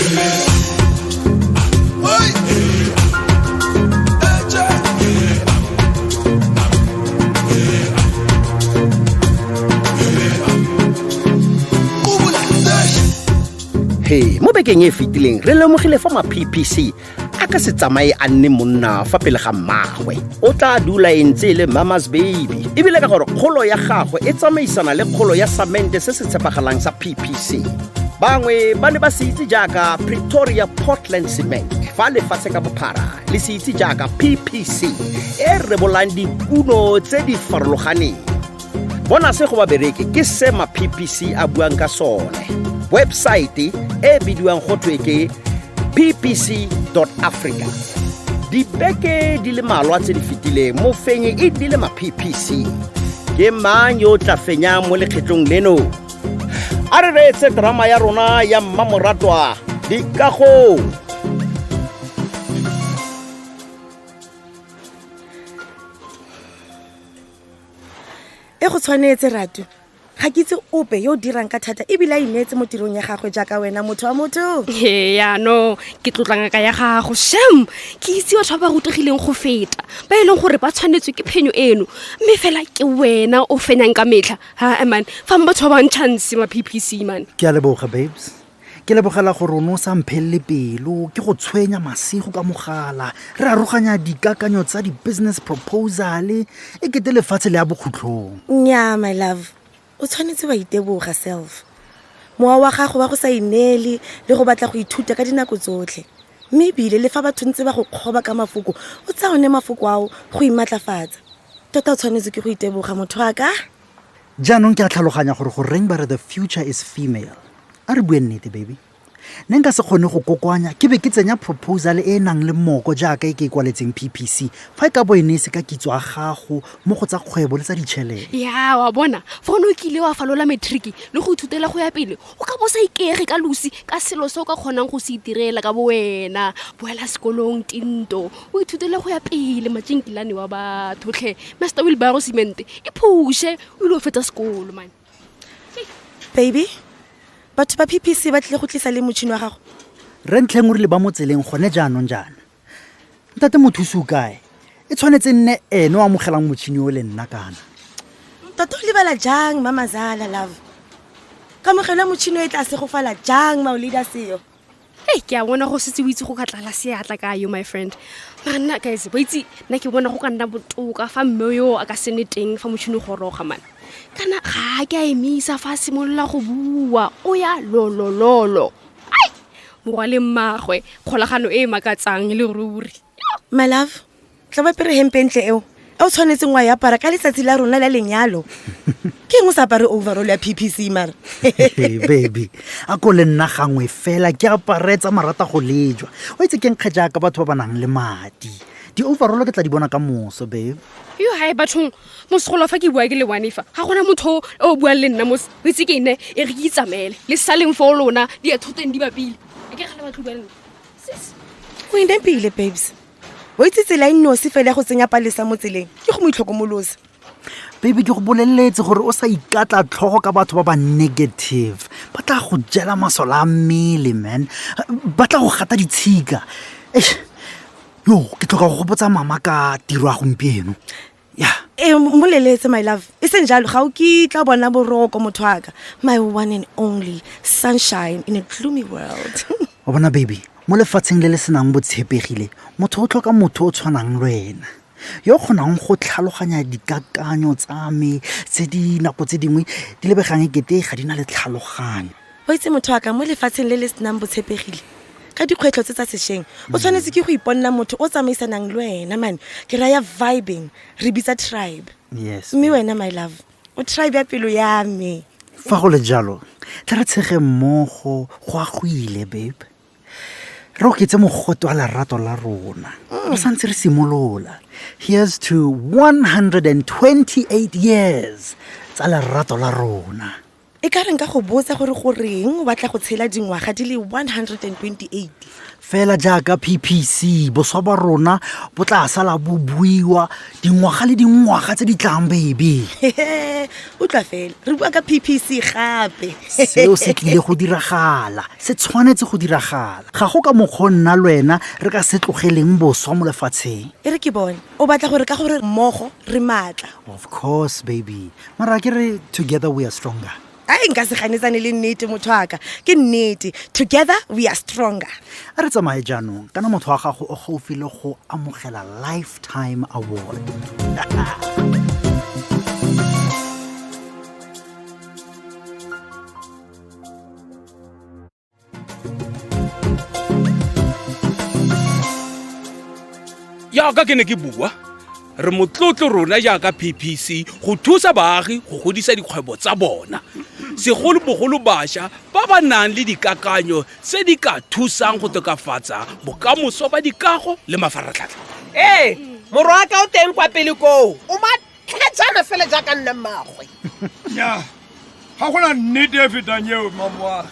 He, mo bekeng e fetileng re lemogile fa ma-ppc a ka se tsamaye a nne monna fa pele ga mmagwe. O tla dula e ntse e le mama's baby, ebile ka gore kgolo ya gagwe e tsamaisana le kgolo ya samente se se tshepagalang sa PPC. Bangwe ba ne ba se itse jaaka Pretoria Portland Cement, fa lefatshe ka bophara le se itse jaaka PPC e rebolang dikuno tse di farologaneng. Bona se go babereki ke se ma PPC a buang ka sone. Website e bidiwang go thwe ke ppc.africa. Dibeke di le malwa tse di fetileng mofenyi e nnile ma PPC. Ke mang yo o tla fenyang mo lekgetlong leno? A re reetse drama ya rona ya mmamoratwa Dikagong. E go tshwanetse Ratu. Ga ke itse ope yo o dirang ka thata ebile a ineetse mo tirong ya gagwe jaaka wena motho wa motho. Ee, yaanong ke tlotla ngaka ya gago shem. Ke itse batho ba ba rutegileng go feta ba e leng gore ba tshwanetswe ke phenyo eno, mme fela ke wena o fenyang ka metlha. Ha man, fa batho ba bang chance ma PPC man. Ke a leboga babes, ke lebogela gore o ne o sa mphelele pelo ke go tshwenya masigo ka mogala re aroganya dikakanyo tsa di-business proposal e kete lefatshe le ya bokhutlhong. Nnyaa my love, o tshwanetse wa iteboga self. Mowa wa gago wa go sa ineele le go batla go ithuta ka dinako tsotlhe, mme ebile le fa batho ntse ba go kgoba ka mafoko, o tsaya one mafoko ao go imatlafatsa. Tota o tshwanetse ke go iteboga motho wa ka. Jaanong ke a tlhaloganya gore goreng ba re the future is female. A re bue nnete baby, ne nka se kgone go kokoanya ke be ke tsenya proposal e e nang le moko jaaka e ke e kwaletseng PPC fa e ka bo e ne e se ka kitso ya gago mo go tsa kgwebo le tsa ditšhelete. Ya wa bona, fa o ne o kile wa falola matric le go ithutela go ya pele, o ka bo sa ikege ka losi ka selo se o ka kgonang go se itirela ka bo wena. Boela sekolong tinto, o ithutele go ya pele matšinkilane wa batho tlhe. Master Wheelbarrow cement e phushe o ile go fetsa sekolo man. Baby, batho ba PPC ba tlile go tlisa le motšhini wa gago? Re ntlheng o rile ba mo tseleng gone jaanong jaana. Ntate mothusi o kae? E tshwanetse nne ene o amogelang motšhini o le nna kana. Ntate o lebala jang Mamazala love? Kamogelo ya motšhini o e tla segofala jang Maolida seo? Hey, ke a bona go setse o itse go ka tlala seatla ka yo my friend. Mara nna guys, ba itse nna ke bona go ka nna botoka fa mme yo a ka se nne teng fa motšhini o goroga man. Kana ga ke a emisa fa a simolola go bua, o ya lolololo. Ai, morwa le mmagwe, kgolagano e e makatsang le ruri. My love, tla ba pere hempe ntle eo e o tshwanetseng wa e apara ka letsatsi la rona la lenyalo. Ke eng o sa apare overall ya PPC mara? Hey, baby, a ko le nna gangwe fela ke aparetsa marata go lejwa. O itse ke nkga jaaka batho ba ba nang le madi. Di-overall ke tla di bona ka moso babe. Yo hae bathong, mosegolo fa ke bua ke le one fa, ga gona motho o buang le nna mos. O itse ke ene e re ke itsamaele. Le saleng fo lona, di ya thoteng di bapile. A ke gale batho bua le nna. Sis. O indempile babes. O itse tsela e nosi fela ya go tsenya palesa mo tseleng ke go mo itlhokomolosa. Baby, ke go boleletse gore o sa ikatla tlhogo ka batho ba ba negative. Ba tla go jela masole a mmele man, ba tla go gata ditshika. Eish, yo ke tlhoka go gopotsa mama ka tiro ya gompieno. Ya. E moleletse my love, e seng jalo ga o kitla bona boroko motho wa ka. My one and only sunshine in a gloomy world. Wa bona baby, mo lefatsheng le le senang botshepegile, motho o tlhoka motho o tshwanang le wena, yo o kgonang go tlhaloganya dikakanyo tsa me tse di nako tse dingwe di lebegang e kete ga di na le tlhaloganyo. O itse motho wa ka, mo lefatsheng le le senang botshepegile, ka dikgwetlho tse tsa sešweng, o tshwanetse ke go iponna motho o tsamaisanang le wena man. Ke raya vibing, re bitsa tribe. Yes. Mme wena my love, o tribe ya pelo ya me. Fa go le jalo, tla re tshege mmogo go a go ile babe. Re oketse mogote wa lerato la rona. Re santse re simolola. Here's to 128 years tsa lerato la rona. E ka reng ka go botsa gore goreng o batla go tshela dingwaga di le 128? Fela jaaka PPC, boswa ba rona bo tla sala bo buiwa dingwaga le dingwaga tse di tlang, baby. Utlwa fela, re bua ka PPC gape. Seo se tlile go diragala, se tshwanetse go diragala. Ga go ka mokgwa nna le wena re ka se tlogeleng boswa mo lefatsheng. E re ke bone, o batla gore ka gore mmogo re maatla. Of course, baby. Mara ke re together we are stronger. Ai, nka se ganetsane le nnete, motho aka. Ke nnete, together we are stronger. A re tsamaye jaanong, kana motho wa gago o gaufi le go amogela lifetime award. Jaaka ke ne ke bua, re motlotlo rona jaaka PPC go thusa baagi go godisa dikgwebo tsa bona, segolobogolo bašwa ba ba nang le dikakanyo tse di ka thusang go tokafatsa bokamoso ba dikago le mafaratlhatlha. Ee, morwa wa ka o teng kwa pele koo, o matlhajana fela jaaka nna mmagwe. Nnyaa, ga gona nnete e fetang eo, mmamoagi.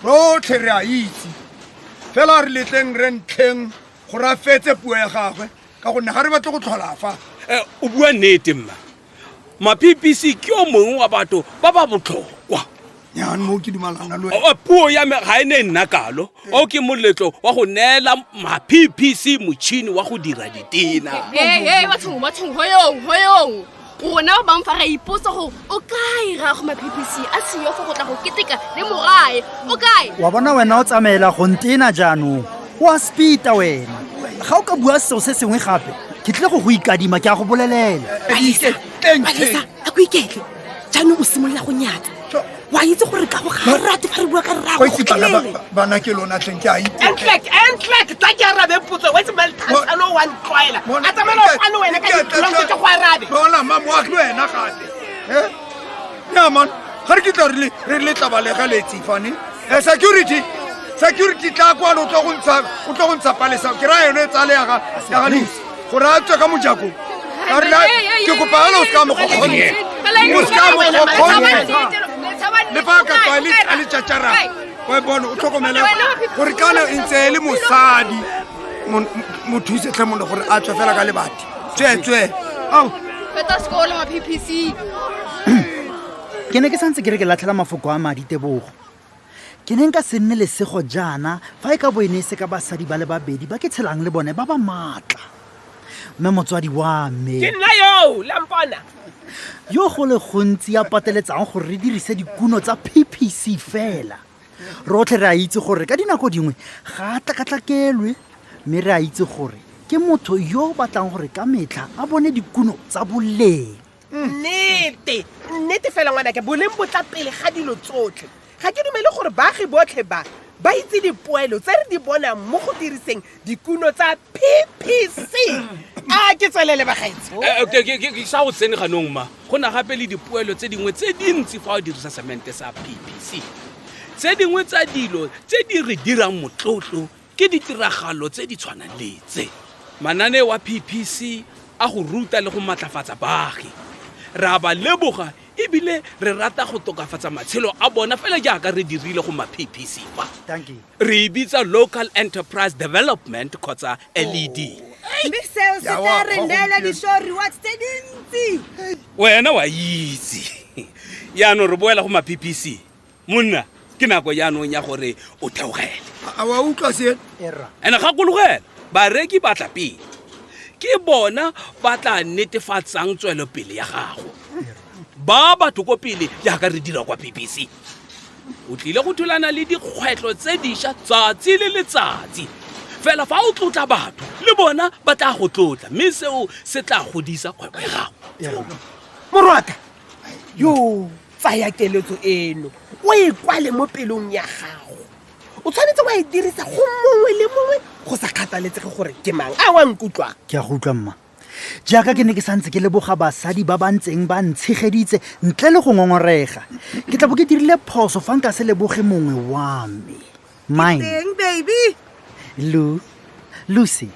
Rotlhe re a itse, fela re letleng re ntlheng gore a fetse puo ya gagwe, ka gonne ga re batle go tlhola fa. O bua nnete, mma. Ma-PPC ke o mongwe wa batho ba ba botlhokwa. Jaanong mo ke dumalana le wena. Puo ya me ga e ne nna kalo. O ke moletlo wa go neela ma-PPC motšhini wa go dira ditena. Hey, bathong, bathong, hoyong, hoyong. Rona ba bangwe fa re ipotsa gore o kae rrago ma-PPC a seyo fa go tla go keteka le morae. O kae? Wa bona wena o tsamaela go ntena jaanong. O a speeda wena. Ga o ka bua seo se sengwe gape, ke tlile go go ikadima, ke a go bolelela. Palesa, Palesa, a ko iketle. Jaanong o simolola go nyatsa. Wa itse gore ka go ga rate fa re bua ka rrago Wa itse bana ba- gotlhelele. bana ke lona tleng, ke a itse. Entlek, entlek, tla ke arabe potso. Wa itse Malthasano wa ntlwaela. A tsamaela kwano wena ka ditlong tse ke go arabe. Bona, mmamoagi le wena gape. Nnyaa, man, ga re kitla re le tlabalega letsi fane. Security, security tla kwano, o tlo go ntsha, o tlo go ntsha Palesa. Ke raya yone e tsale ya ga, ya ga Lucy, gore a tswe ka mojako. Ka re la, ke kopa fela o seka mo kgokgontsha. O seka mo kgokgontsha. Le fa a ka tswa a le tjatjara, wa e bona, o tlhokomele gore kana e ntse e le mosadi. Mo thuse tlhe monna gore a tswe fela ka lebati. Tswe, tswe. Ao. Fetsa sekolo, ma PPC. Ke ne ke santse ke re ke latlhela mafoko a madi, Tebogo. Ke ne nka se nne lesego jaana fa e ka bo e ne e se ka basadi ba le babedi ba ke tshelang le bone ba ba maatla. Mme motswadi wa me. Ke nna yo, la mpona. Yo go le gontsi ya pateletsang gore re dirise dikuno tsa PPC fela. Rotlhe re a itse gore ka dinako dingwe ga a tlakatlakelwe, mme re a itse gore ke motho yo o batlang gore ka metlha a bone dikuno tsa boleng. Nnete, nnete fela ngwanake, boleng bo tla pele ga dilo tsotlhe. Ga ke dumele gore baagi botlhe ba ba itse dipoelo tse re di bonang mo go diriseng dikuno tsa PPC. A ke tswelele bagaetsho. Ke sa go tsene ganong, ma. Go na gape le dipoelo tse dingwe tse dintsi fa o dirisa semente sa PPC. Tse dingwe tsa dilo tse di re dirang motlotlo ke ditiragalo tse di tshwanang le tse. Mananeo a PPC a go ruta le go matlafatsa baagi. Re a ba leboga ebile re rata go tokafatsa matshelo a bona fela jaaka re dirile go ma PPC fa. Thank you. Re e bitsa Local Enterprise Development kgotsa LED. Mme seo se Ya tla wa re kgwa neela gompieno. di-show rewards tse dintsi. Wena wa itse. Jaanong re boela go ma PPC. Monna, ke nako jaanong ya gore o theogele. A wa utlwa se? Erra. Ene gakologela, bareki ba tla pele. Ke bona ba tla netefatsang tswelopele ya gago. Ba batho ko pele jaaka re dira kwa PPC. O tlile go thulana le dikgwetlho tse dišwa tsatsi le letsatsi. Fela fa o tlotla batho, le bona ba tla go tlotla, mme seo se tla godisa kgwebo ya gago. Morwaka, yo tsaya keletso eno, o e kwale mo pelong ya gago. O tshwanetse wa e dirisa go mongwe le mongwe go sa kgathaletsege gore ke mang. A wa nkutlwa? Ke a go utlwa, mma. Jaaka ke ne ke santse ke leboga basadi ba ba ntseng ba ntshegeditse ntle le go ngongorega, ke tla bo ke dirile phoso fa nka se leboge mongwe wa me. Mine. Teng, baby. Lu, Lucy,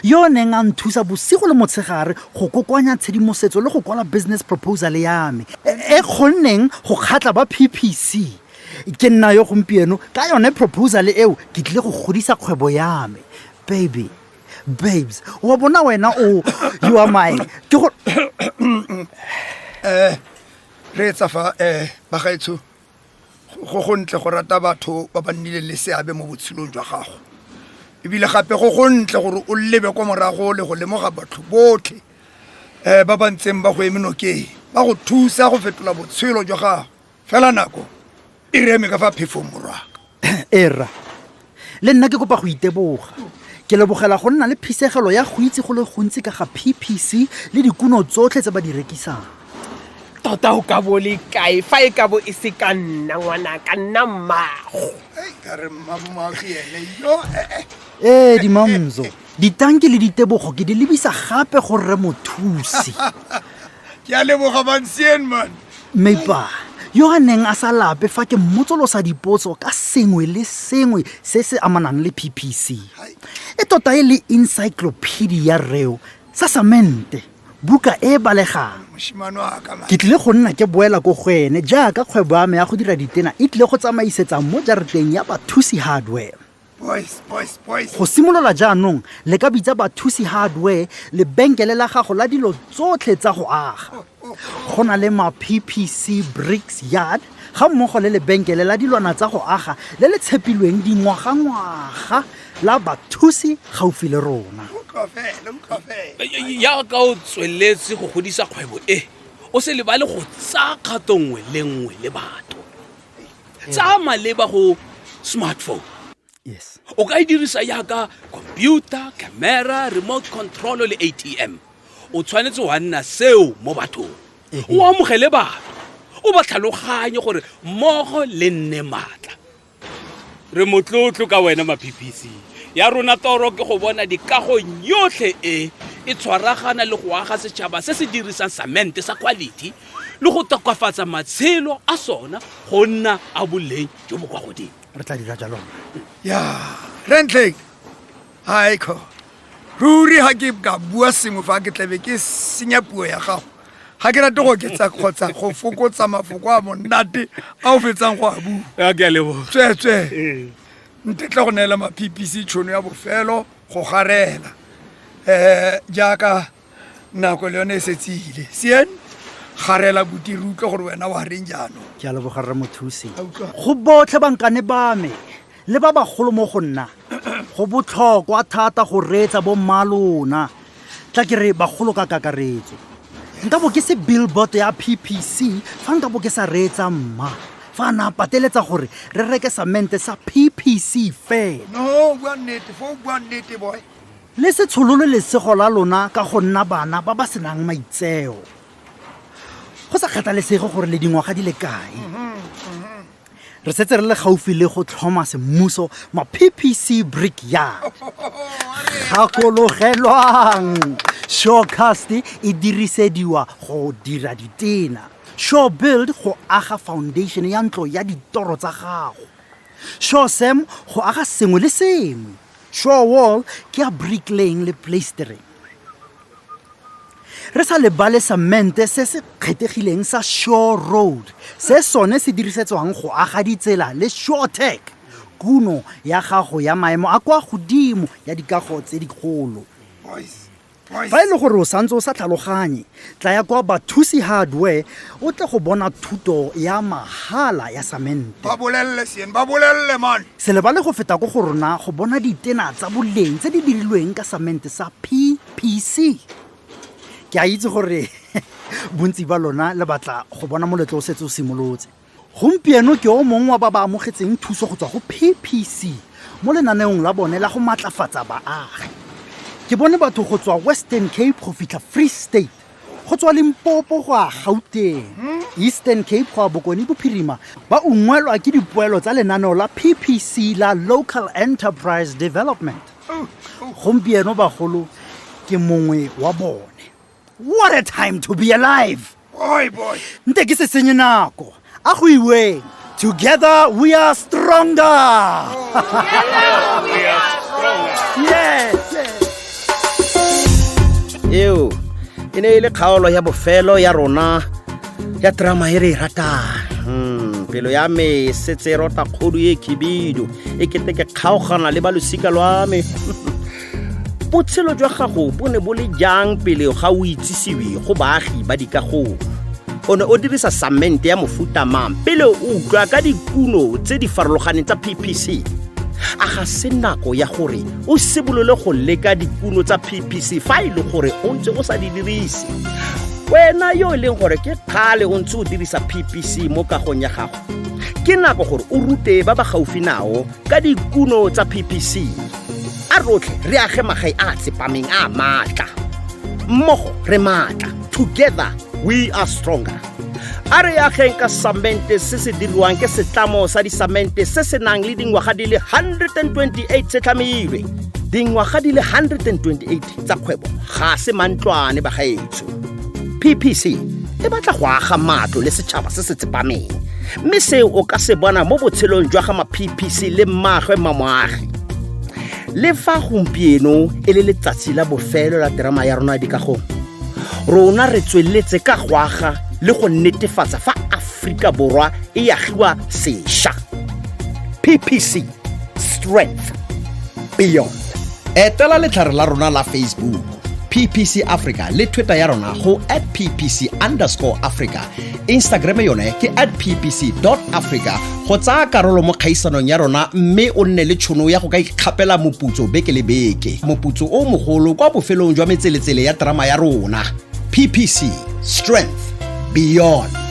Yo o neng a nthusa bosigo le motshegare go kokoanya tshedimosetso le go kwala business proposal ya me e kgonneng go kgatla ba PPC. Ke nna yo gompieno ka yone proposal eo ke tlile go godisa kgwebo ya me. Baby, babes, wa bona wena o you are my ke go Reetsa fa bagaetsho, go gontle go rata batho ba ba nnileng le seabe mo botshelong jwa gago, ebile gape go gontle gore o lebe kwa morago le go lemoga batho botlhe ba ba ntseng ba go eme nokeng, ba go thusa go fetola botshelo jwa gago. Fela nako e re eme ka fa phefong, morwaka. Era le nna ke kopa go iteboga. Ke lebogela go nna le phisegelo ya go itse go le gontsi ka ga PPC le dikuno tsotlhe tse ba di rekisang. Tota o ka bo le kae fa e ka bo e se ka nna ngwana ka nna mmago? Ka re mmamoagi ene yo. Ee, dimamzo, ditanki le ditebogo ke di lebisa gape go rre Mothusi. Ke a leboga Mansien man. Meipa yo a neng a sa lape fa ke mmotsolosa dipotso ka sengwe le sengwe se se amanang le PPC. E tota e le encyclopedia reo sa samente, buka e balegang. Moshimane wa ka, man. Ke tlile go nna ke boela ko go ene jaaka kgwebo ya me ya go dira ditena e tlile go tsamaisetsa mo jarateng ya Bathusi Hardware. Boys, boys, boys. Go simolola jaanong le ka bitsa Bathusi Hardware lebenkele la gago la dilo tsotlhe tsa go aga. Go na le ma PPC Bricks Yard ga mmogo le lebenkele la dilwana tsa go aga le le tshepilweng dingwaga-ngwaga la Bathusi gaufi le rona. Utlwa fela, utlwa fela. Jaaka o tsweletse go godisa kgwebo e, o se lebale go tsaya kgato nngwe le nngwe le batho. Tsaya maleba go smartphone. Yes. O ka e dirisa jaaka computer, camera, remote control le ATM. O tshwanetse wa nna seo mo bathong. O amogele batho, o ba tlhaloganye gore mmogo le nne maatla. Re motlotlo ka wena ma PPC. Ya rona toro ke go bona dikagong yotlhe e e tshwaragana le go aga setšhaba se se dirisang samente sa quality le go tokafatsa matshelo a sona go nna a boleng jo bo kwa godimo. Re tla dira jalo. Ya, Rentleng. Haiko. Ruri ha ke ka bua sengwe fa ke tlabe ke senya puo ya gago. Ga ke rate go oketsa kgotsa go fokotsa mafoko a monate a o fetsang go a bua. Ya, ke a leboga. Tsweetswee. Ntetla go neela ma PPC tšhono ya bofelo go garela. Jaaka nako le yone e setse ile. Sien, garela buti re utlwe gore wena wa reng jaanong. Ke a leboga rre Mothusi. A utlwa. Go botlhe bankane ba me le ba bagolo mo go nna, go botlhokwa thata go reetsa bo mmalona. Tla ke re bagolo ka kakaretso. Nka bo ke se billboard ya PPC fa nka bo ke sa reetsa mma. Fa na pateletsa gore re reke samente sa PPC fela. No, bua nnete, fo bua nnete boy. Le se tsholole lesego la lona ka go nna bana ba ba senang maitseo. Go sa kgathalesege gore le dingwaga di le kae. Re setse re le gaufi le go tlhoma semmuso ma PPC Brickyard. Gakologelwang, Surecast e dirisediwa go dira ditena. Sure Build go aga foundation ya ntlo ya ditoro tsa gago. Sure Sam go aga sengwe le sengwe. Sure Wall ke ya bricklaying le plastering. Re sa lebale samente se se kgethegileng sa Sure Road, se sone se dirisetswang go aga ditsela le Sure Tech, kuno ya gago ya maemo a kwa godimo ya dikago tse dikgolo. Boys, boys. Fa e le gore o santse o sa tlhaloganye, tla ya kwa Bathusi Hardware o tle go bona thuto ya mahala ya samente. Ba bolelle Sien, ba bolelle man. Se lebale go feta ko go rona go bona ditena tsa boleng tse di dirilweng ka samente sa PPC. Ke a itse gore bontsi ba lona le batla go bona moletlo o setse o simolotse. Gompieno ke o mongwe wa ba ba amogetseng thuso go tswa go PPC mo lenaneong la bone la go matlafatsa baagi. Ke bone batho go tswa Western Cape go fitlha Free State, go tswa Limpopo go ya Gauteng, Eastern Cape go ya Bokone Bophirima, ba ungwelwa ke dipoelo tsa lenaneo la PPC la Local Enterprise Development. Gompieno bagolo ke mongwe wa bone. What a time to be alive! Boy, boy. Nte ke se senye nako. A go iweng. Together we are stronger. Together we are stronger. Yes, yes. Eo e ne e le kgaolo ya bofelo ya rona ya terama e re e ratang. Pelo ya me e setse e rota kgodu e khibidu, e kete ke kgaogana le ba losika lwa me. Botshelo jwa gago bo ne bo le jang pele ga o itsisiwe go baagi ba dikagong? O ne o dirisa samente ya mofuta mang pele o utlwa ka dikuno tse di farologaneng tsa PPC? A ga se nako ya gore o simolole go leka dikuno tsa PPC fa e le gore o ntse o sa di dirise? Wena yo e leng gore ke kgale o ntse o dirisa PPC mo kagong ya gago, ke nako gore o rute ba ba gaufi nao ka dikuno tsa PPC. A rotlhe re age magae a tsepameng a maatla. Mmogo re maatla. Together we are stronger. A re ageng ka samente se se diriwang ke setlamo sa disamente se se nang le dingwaga di le 128 se tlhamilwe. Dingwaga di le 128 tsa kgwebo ga se mantlwane bagaetsho. PPC e batla go aga matlo le setšhaba se se tsepameng, mme seo o ka se bona mo botshelong jwa ga ma-PPC le mmaagwe mamoagi. Le fa gompieno e le letsatsi la bofelo la terama ya rona ya dikagong, rona re tsweletse ka go aga le go netefatsa fa Aforika Borwa e agiwa sešwa. PPC, strength beyond. Etela letlhare la rona la Facebook PPC Africa le Twitter ya rona go at PPC underscore Africa. Instagram yone ke at PPC dot Africa go tsaya karolo mo kgaisanong ya rona, mme o nne le tšhono ya go ka ikgapela moputso beke le beke, moputso o mogolo kwa bofelong jwa metseletsele ya terama ya rona. PPC, strength beyond.